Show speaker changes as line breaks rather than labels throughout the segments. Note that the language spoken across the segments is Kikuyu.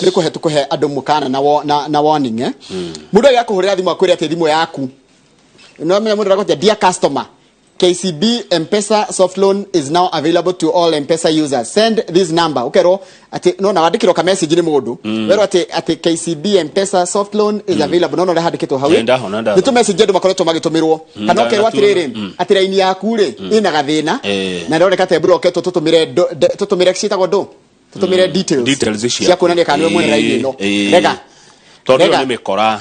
Nĩ kũhe tũkũhe andũ mũkana na warning, eh. Mũndũ agĩakũhũrĩra thimũ akwĩre atĩ thimũ yaku no menya mũndũ aragotia, "Dear customer, KCB M-Pesa soft loan is now available to all M-Pesa users. Send this number." Ukerwo ati no na wandikirwo ka message ni mundu. Werwo ati KCB M-Pesa soft loan is available. No no handikitwo hau.
Eh, ndahona, ndathoma.
Nĩ tu message andu makoretwo magitumirwo. Kana ukerwo atiriri ati raini yaku ri ina gathina na ironeka ta ĩbroketwo, tũtũmĩre ciĩtagwo ndũ, tũtũmĩre details
Details
cia kuonania kana nĩwe mwene raini ĩno. Rega.
Tondũ ĩyo
Rega.
nĩ mĩkora.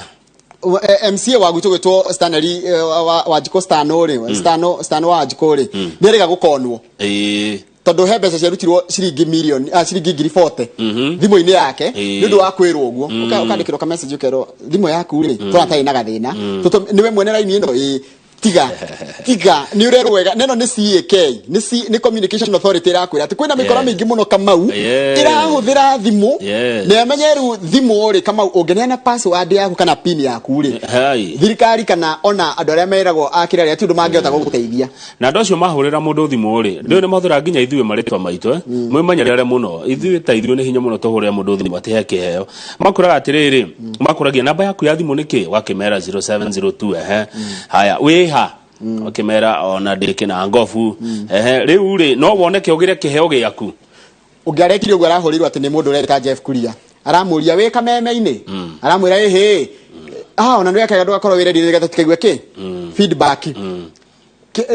MCA wa gwitũ gwĩtwo Stanley wa Wanjikũ Stano rĩ, Stano wa Wanjikũ rĩ, nĩ arega gũkonwo tondũ he mbeca ciarutirwo ciringi milioni, ciringi 40,000 thimũ-inĩ yake nĩ ũndũ wa kwĩrwo ũguo. Ũkandĩkĩrwo ka message ũkerwo thimũ yaku rĩ tũrona ta ĩna gathĩna. Nĩwe mwene raini ĩno? Ĩĩ. Tiga, tiga, nĩ ũrerwo wega neno nĩ CAK, nĩ Communication Authority ĩrakwĩra atĩ kwĩna mĩkora mĩingĩ mũno, Kamau, ĩrahũthĩra thimũ. Na amenye rĩu thimũ rĩ, Kamau, ũngĩneana password yaku kana PIN yaku rĩ,
Hai.
thirikari kana ona andũ arĩa meragwo a kĩrĩa ti ũndũ mangĩhota gũgũteithia.
Na andũ acio mahũrĩra mũndũ thimũ rĩ, ndũĩ nĩ mahũthĩra nginya ithuĩ marĩtwa maitũ, eh? Mwĩmenyerere mũno. Ithuĩ ta ithuĩ nĩ hinya mũno tũhũrĩre mũndũ thimũ atĩ he kĩheo. Makwĩraga atĩrĩrĩ, makũragia namba yaku ya thimũ nĩkĩ, ũgakĩmera 0702, ehe, haya, wĩha, ũkĩmera ona ndĩ kĩna ngobu, ehe, rĩu rĩ no woneke ũgĩre kĩheo gĩaku.
Ũngĩarekire ũguo, arahũrĩirwo atĩ nĩ mũndũ ũreta Jeff Kuria, aramũria wĩ kameme-inĩ, aramwĩra ĩhĩ, ona nĩ wekaga ndũgakorwo wĩ ready nĩgetha tũkaigue kĩ feedback.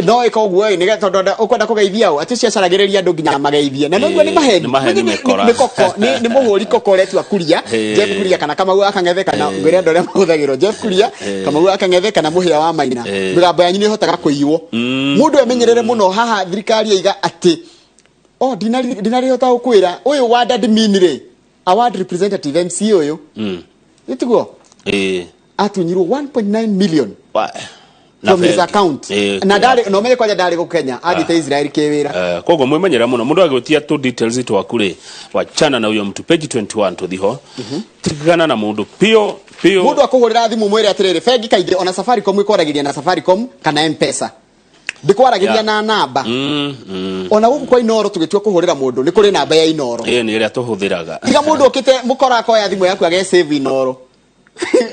No ĩka ũguo ĩ nĩgetha tondũ ũkwenda kũgeithia ũ atĩ ũcio acaragĩrĩria andũ nginya mageithie na noguo nĩ maheni.
Nĩ maheni. Mĩkora.
Nĩ koko, nĩ mũhũri koko ũretua Kuria, Jeff Kuria kana Kamau wa Kang'ethe, kana ngwĩre andũ arĩa mahũthagĩrwo Jeff Kuria, Kamau wa Kang'ethe kana Mũhĩa wa Maina. Mĩgambo yanyu nĩ ĩhotaga kũiywo. Mũndũ emenyerere mũno haha. Thirikari yaiga atĩ oh ndinarĩhota gũkwĩra ũyũ ward admin rĩ, a ward representative MC ũyũ ĩtiguo atunyirwo 1.9 million
Na
from his
bengi.
account. Na ndarĩ no menye kwanja ndarĩ gũkũ Kenya, athiĩte Israel kĩwĩra.
Eh, koguo mwimenyere muno mundu agĩtia tu details twaku rĩ, wachana na huyo mtu. Page 21 tuthiho, tigana na mundu pio pio.
Mũndũ akũhũrĩra thimũ mwĩre atĩrĩrĩ, bengi kaingĩ ona Safaricom ĩkwaragĩria na Safaricom kana M-Pesa, ndĩkwaragĩria na namba. Ona gũkũ kwa Inoro tũgĩtua kũhũrĩra mũndũ nĩ kũrĩ namba ya Inoro.
Ĩyo nĩ ĩrĩa tũhũthĩraga.
Tiga mũndũ ũkĩte mũkora akoya thimũ yaku age save Inoro,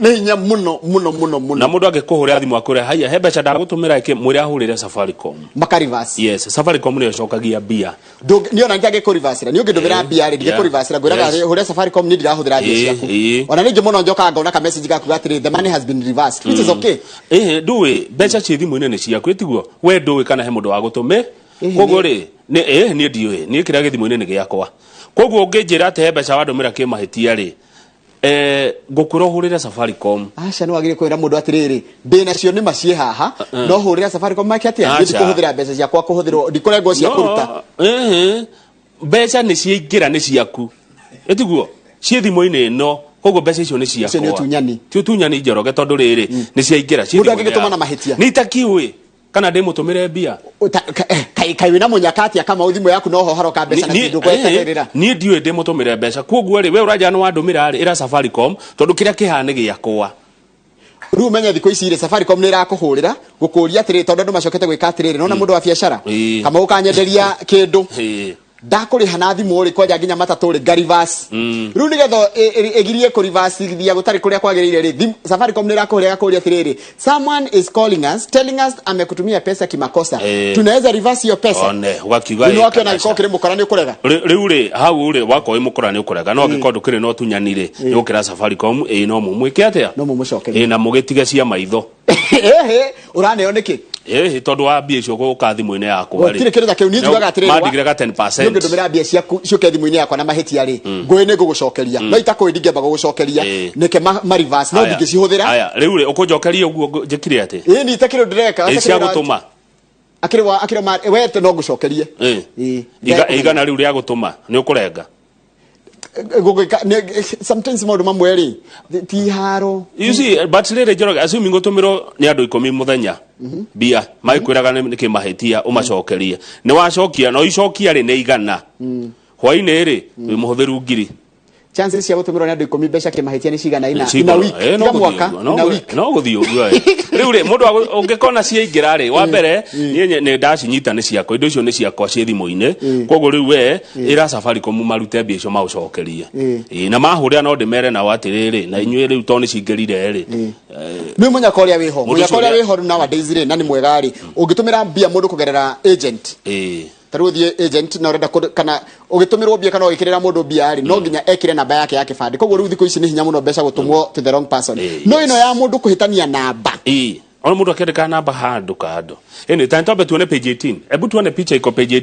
nĩ hinya mũno mũno mũno mũno.
Na mũndũ angĩkũhũrĩra thimũ akwĩre haiya he mbeca ndagũtũmĩra ĩkĩ, mwĩre ahũrĩre Safaricom.
Maka reverse.
Yes, Safaricom nĩyo ĩcokagia mbia.
Niĩ ona ngĩkũrivacĩra, niĩ ũngĩndũmĩra mbia rĩ, ndingĩkũrivacĩra, ngwĩraga hũrĩra Safaricom, niĩ ndirahũthĩra mbia ciaku. Ona ningĩ mũno njokaga ngona ka message gakuga atĩrĩ, "The money has been reversed," which is okay.
Ĩhĩ, ndũĩ mbeca ciĩ thimũ-inĩ nĩ ciaku, ĩtiguo we ndũĩ kana he mũndũ wa gũtũmĩ. Koguo rĩ nĩ ĩĩ niĩ ndiũĩ, niĩ kĩrĩa gĩ thimũ-inĩ nĩ gĩakwa. Koguo ũngĩnjĩra atĩ he mbeca wandũmĩra kĩmahĩtia rĩ, ngũkwĩra ũhũrĩre Safaricom.
Aca, nĩ wagĩrĩire kwĩra mũndũ atĩrĩrĩ, ndĩ nacio nĩ maciĩ haha, no hũrĩra Safaricom make atĩa.
Aca.
Niĩ ndikũhũthĩra mbeca ciakwa kũhũthĩrwo, ndikũrengwo cia kũruta.
No, ĩhĩ, mbeca nĩ ciaingĩra nĩ ciaku, ĩtiguo ciĩ thimũ-inĩ ĩno, koguo mbeca icio nĩ ciakwa.
Ũcio nĩ ũtunyani.
Ti ũtunyani, Njoroge, tondũ rĩrĩ nĩ ciaingĩra ciĩ
Mũndũ
thimũ-inĩ
angĩgĩtũma
yaku.
na mahĩtia?
Nĩ itakiũĩ kana ndĩmũtũmĩre mbia.
Kaĩ wĩna mũnyaka atĩa, Kamau? Thimũ yaku noho haroka mbeca na kĩndũ gwetagĩrĩra.
Niĩ ndiũĩ ndĩmũtũmĩre mbeca. Koguo rĩ, we ũranjĩra nĩ wandũmĩra rĩ, ĩra Safaricom tondũ kĩrĩa kĩhaha nĩ gĩakwa.
Rĩu ũmenye thikũ ici rĩ, Safaricom nĩ ĩrakũhũrĩra gũkũria atĩrĩrĩ, tondũ andũ macokete gwĩka atĩrĩrĩ, nona mũndũ wa biacara Kamau kanyenderia kĩndũ, ndakũrĩha na thimũ rĩ, kwanja nginya matatũ rĩ, nga reverse. Rĩu nĩgetha ĩgirie kũrivacithia gũtarĩ kũrĩa kwagĩrĩire rĩ, Safaricom nĩ ĩrakũhũrĩra ĩgakũria atĩrĩrĩ, "Someone is calling us telling us amekutumia pesa kimakosa. Tunaweza reverse hiyo pesa?"
One ũgakiuga
Rĩu
ĩ,
nĩwakĩona
kana
gĩkorwo kĩrĩ mũkora nĩ ũkũrega.
Rĩu rĩ hau rĩ wakorwo wĩ mũkora nĩ ũkũrega, no angĩkorwo ndũkĩrĩ na ũtunyani rĩ, nĩ gũkĩra Safaricom ĩĩ no mũmwĩke atĩa.
No mũmũcokerie.
Ĩĩ, na mũgĩtige cia maitho.
Ĩhĩ, ũraneo nĩkĩ?
Ĩhĩ, tondũ wa mbia icio gũka thimũ-inĩ yakwa rĩ.
Gũtirĩ kĩndũ ta kĩu. Niĩ njugaga atĩrĩrĩ,
mandigire ga 10%.
Niĩ ũngĩndũmĩra mbia ciaku ciũke thimũ-inĩ yakwa na mahĩtia rĩ, ngũĩ nĩ ngũgũcokeria, no itakũĩ ndingĩamba gũgũcokeria. Nĩke ma reverse no
Aya.
ndingĩcihũthĩra.
Aya, rĩu rĩ ũkũnjokeria ũguo njĩkire atĩ
Ĩĩ, ni itakĩrĩ ndĩreka.
Ĩ, cia gũtũma.
Akĩrĩ wa akĩrĩ ma we no ngũcokerie.
Ĩ. Igana rĩu rĩa gũtũma nĩ ũkũrenga.
Gũgĩka sometimes maũndũ mamwe rĩ ti haro.
You see, but rĩrĩ, Njoroge, assuming gũtũmĩrwo nĩ andũ 10 mũthenya mbia magĩkwĩraga nĩ kĩmahĩtia, ũmacokerie, nĩ wacokia, no icokia rĩ nĩ 100, hwainĩ rĩ wĩ mũhũthĩru 1000.
Chances cia gũtũmĩrwo nĩ andũ 10 mbeca kĩmahĩtia nĩ cigana ina week? Tiga mwaka, ina week.
No gũthiĩ ũguo ĩ. Rĩu rĩ, mũndũ ũngĩkona ciaingĩra rĩ, wa mbere niĩ nĩ ndacinyita, nĩ ciakwa, indo icio nĩ ciakwa ciĩ thimũ-inĩ. Koguo rĩu we ĩra Safaricom marute mbia icio maũcokerie. Ĩ, na mahũrĩra no ndĩmere nao atĩrĩrĩ, na inyuĩ rĩu tondũ nĩ cingĩrire rĩ.
Nĩ mũnyaka ũrĩa wĩho.
Mũndũ
Mũnyaka
ũcio
ũrĩa wĩho rĩu nowadays rĩ, na nĩ mwega rĩ, ũngĩtũmĩra mbia mũndũ kũgerera agent, ta rĩu ũthiĩ agent na ũrenda kana ũgĩtũmĩrwo mbia kana ũgĩkĩrĩra mũndũ mbia rĩ, no nginya ekĩre namba yake ya kĩbandĩ. Koguo rĩu thikũ ici nĩ hinya mũno mbeca gũtũmwo to the wrong person. No ĩno ya mũndũ kũhĩtania namba.
Ĩ, ona mũndũ akĩandĩka namba handũ kando. Ĩnĩ ta twambe tuone page 18. Hebu tuone picha iko page.